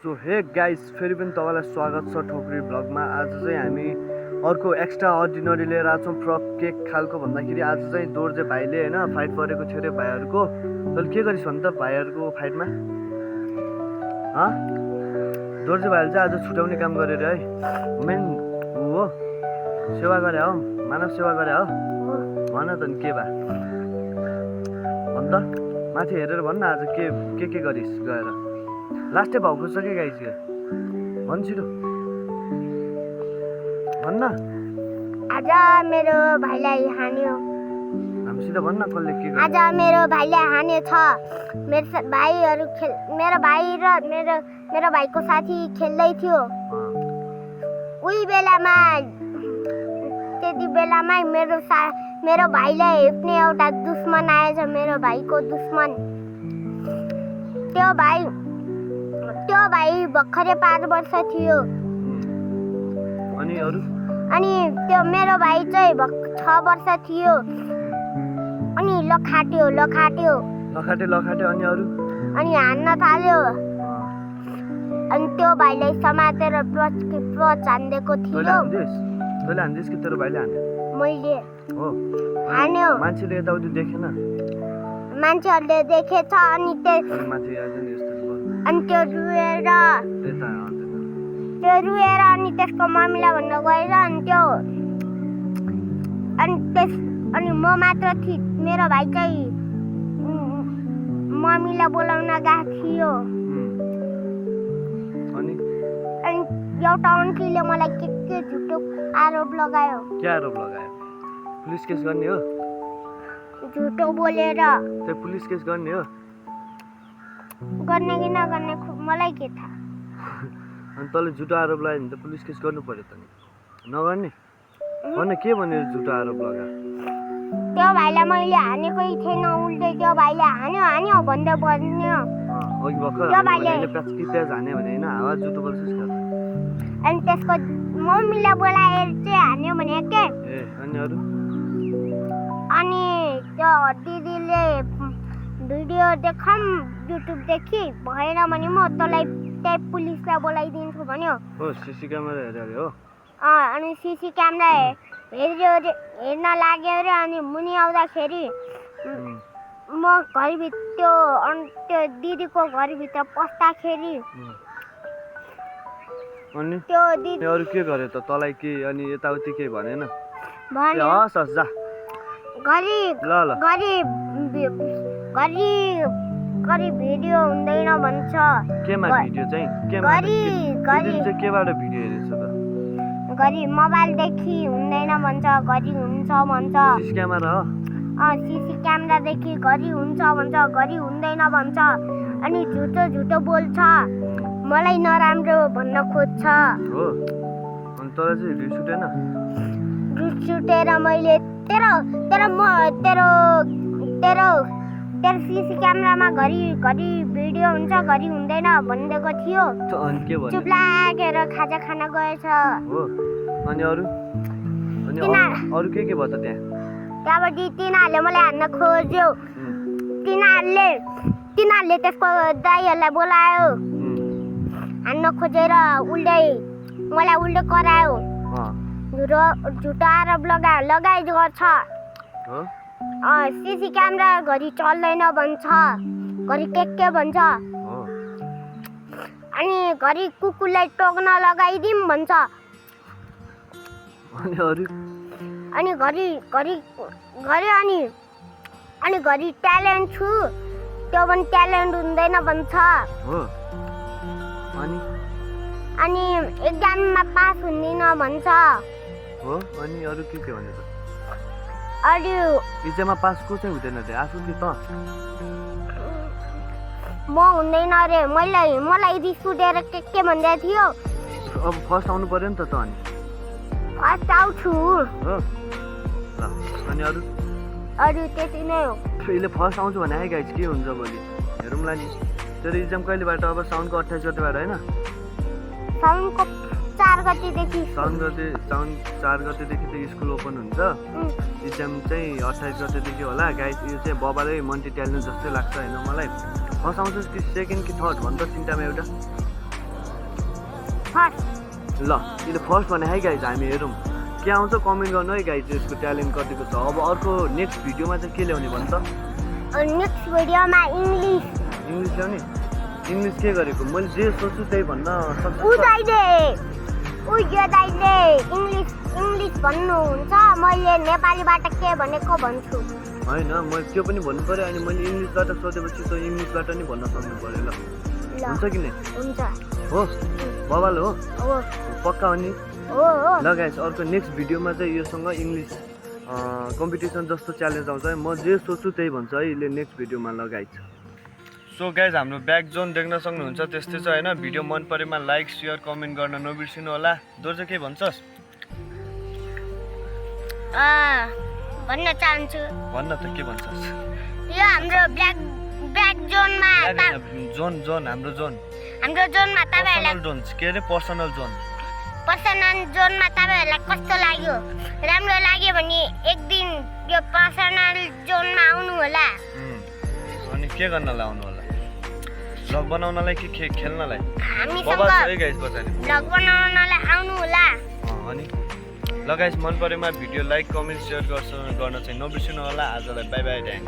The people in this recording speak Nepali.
सो हे गाइस फेरि पनि तपाईँलाई स्वागत छ ठोकरी भ्लगमा। आज चाहिँ हामी अर्को एक्स्ट्रा अर्डिनरी लिएर आएको छौँ। फ्रक केक खालको भन्दाखेरि आज चाहिँ दोर्जे भाइले होइन फाइट परेको थियो अरे भाइहरूको। तैँले के गरिस् भन् त भाइहरूको फाइटमा? दोर्जे भाइले चाहिँ आज छुट्याउने काम गरेर है। मेन हो सेवा गरे हो, मानव सेवा गरे हो। भन त नि के भए भन् त, माथि हेरेर भन्न आज के गरिस् गएर। लास्टै भाउको छ कि गाइस भन् छिटो भन्न। आज मेरो भाइलाई हान्यो। हामीसित भन्न कसले के आज मेरो भाइले हान्यो छ। मेरो भाइ र मेरो भाइको साथी खेल्दै थियो। उही बेलामा त्यति बेलामै मेरो भाइलाई हेप्ने एउटा दुश्मन आएछ। मेरो भाइको दुश्मन त्यो भाइ भर्खरै 5 वर्ष थियो। अनि त्यो मेरो भाइ चाहिँ 6 वर्ष थियो। अनि लखाट्यो अनि हान्न थाल्यो। अनि त्यो भाइलाई समातेर हान्दिएको थियो। तैँले हान्दिस् कि तेरो भाइले हान्यो? मैले हो हान्यो। मान्छेले यताउति देखेन? मान्छेहरूले देखेछ। अनि त्यो रुएर अनि त्यसको मम्मीलाई भन्न गएछ। अनि म मात्र थिएँ। मेरो भाइ चाहिँ मम्मीलाई बोलाउन गएको थियो। अनि एउटा अन्टीले मलाई के झुटो आरोप लगायो। के आरोप लगायो? पुलिस केस गर्ने हो? झुटो बोलेर। त्यो पुलिस केस गर्ने हो? गर्ने कि नगर्ने मलाई के थाहा। अनि तँले झुटो आरोप लगायो भने त पुलिस केस गर्नु पर्यो त नि। नगर्ने भने के भनेर झुटो आरोप लगा? त्यो भाइलाई मैले हानेकै थिएन। उल्टै त्यो भाइले हान्यो भन्दै भन्यो। अघि भर्खर प्याज हान्यो भने होइन आवाज झुटो बोल्छस् क्या? अनि त्यसको मम्मीलाई बोलाएर चाहिँ हान्यो भने के? अनि अरू? अनि त्यो दिदीले भिडियो देखाऊँ युट्युबदेखि भएन भने म तँलाई त्यही पुलिसलाई बोलाइदिन्छु भन्यो। हो सिसी क्यामेरा हेऱ्यो हो? अनि सिसी क्यामेरा हेर्न लाग्यो अरे। अनि मुनि आउँदाखेरि म घरभित्र त्यो दिदीको घरभित्र पस्दाखेरि अनि त्यो दिदी अरू के गर्यो त तँलाई? के अनि यताउति केही भनेन? हस् जा घरि भिडियो हुँदैन भन्छ। केमा भिडियो चाहिँ? केबाट भिडियो हेरेछ त? घरि मोबाइलदेखि हुँदैन भन्छ, घरि हुन्छ भन्छ। सिसी क्यामेरा हो? सिसी क्यामेरादेखि घरि हुन्छ भन्छ, घरि हुँदैन भन्छ। अनि झुटो बोल्छ, मलाई नराम्रो भन्न खोज्छ। हो अनि तँलाई चाहिँ रिस उठेन? रिस उठेर मैले तेरो सिसी क्यामेरामा घरि भिडियो हुन्छ, घरि हुँदैन भनिदिएको थियो। चुप लागेर खाजा खान गएछ। हो अनि अरू के भयो त त्यहाँ? त्यहाँबाट तिनीहरूले मलाई हान्न खोज्यो। तिनीहरूले त्यसको दाइहरूलाई बोलायो। हान्न खोजेर मलाई उल्टै करायो। झुटो आरोप लगाइ गर्छ। सिसी क्यामेरा घरि चल्दैन भन्छ, घरि के भन्छ। अनि घरि कुकुरलाई टोक्न लगाइदिउँ भन्छ। अनि घरि ट्यालेन्ट छु, त्यो पनि ट्यालेन्ट हुँदैन भन्छ। अनि एक्जाममा पास हुँदिन भन्छ। अनि अरू के भने त? अरू एक्जाममा पास को चाहिँ हुँदैन रे? आफू कि त? म हुँदैन अरे। मलाई रिस उठेर के भन्दै थियो। अब फर्स्ट आउनु पर्यो नि त अनि? फर्स्ट आउँछु। अनि अरू त्यति नै हो। अहिले फर्स्ट आउँछु भने आयो गाइस, के हुन्छ भोलि हेरौँला नि। तेरो एक्जाम कहिलेबाट? अब साउनको 28 गतेबाट होइन? साउनको 4 गतेदेखि। साउन 4 गतेदेखि त स्कुल ओपन हुन्छ। एक्जाम चाहिँ 28 गतेदेखि होला गाइस। यो चाहिँ बबाले मल्टी ट्यालेन्ट जस्तै लाग्छ होइन मलाई। फर्स्ट आउँछस् कि सेकेन्ड कि थर्ड भन् त? 3टामा एउटा फर्स्ट ल यसले फर्स्ट भने है गाइज हामी हेरौँ के आउँछ कमेन्ट गर्नु है गाइज यसको ट्यालेन्ट कतिको छ। अब अर्को नेक्स्ट भिडियोमा चाहिँ के ल्याउने भन्छ नेक्स्ट भिडियोमा इङ्ग्लिस इङ्ग्लिस ल्याउने इङ्ग्लिस के गरेको मैले जे सोच्छु त्यही भन्न सक्छु उ यो दाइले इङ्ग्लिस भन्नुहुन्छ मैले नेपालीबाट के भनेको भन्छु होइन मैले त्यो पनि भन्नु पऱ्यो अनि मैले इङ्ग्लिसबाट सोधेपछि त इङ्ग्लिसबाट नि भन्न सक्नु पऱ्यो ल हुन्छ कि नै हुन्छ हो बबाल हो हो पक्का हो नि हो ल गाइस अर्को नेक्स्ट भिडियोमा चाहिँ योसँग इङ्ग्लिस कम्पिटिसन जस्तो च्यालेन्ज आउँछ है म जे सोच्छु त्यही भन्छ है यसले नेक्स्ट भिडियोमा लगाइछ। सो गाइज हाम्रो ब्याक जोन देख्न सक्नुहुन्छ त्यस्तै छ होइन भिडियो मन परेमा लाइक सेयर कमेन्ट गर्न नबिर्सिनु होला। दोर्जे के भन्छस् भन्न चाहन्छु भन्न त के भन्छस् यो हाम्रो ब्याक जोनमा जोन हाम्रो जोनमा तपाईहरुलाई जोन के अरे पर्सनल जोनमा तपाईहरुलाई कस्तो लाग्यो राम्रो लाग्यो भने एक दिन यो पर्सनल जोनमा आउनु होला। अनि के गर्नलाई आउनु होला भ्लग बनाउनलाई कि खेल्नलाई हामीसँग भ्लग बनाउनलाई आउनु होला। अनि ल गाइस मन परेमा भिडियो लाइक कमेन्ट सेयर गर्न चाहिँ नबिर्सिनु होला। आजलाई बाई बाई।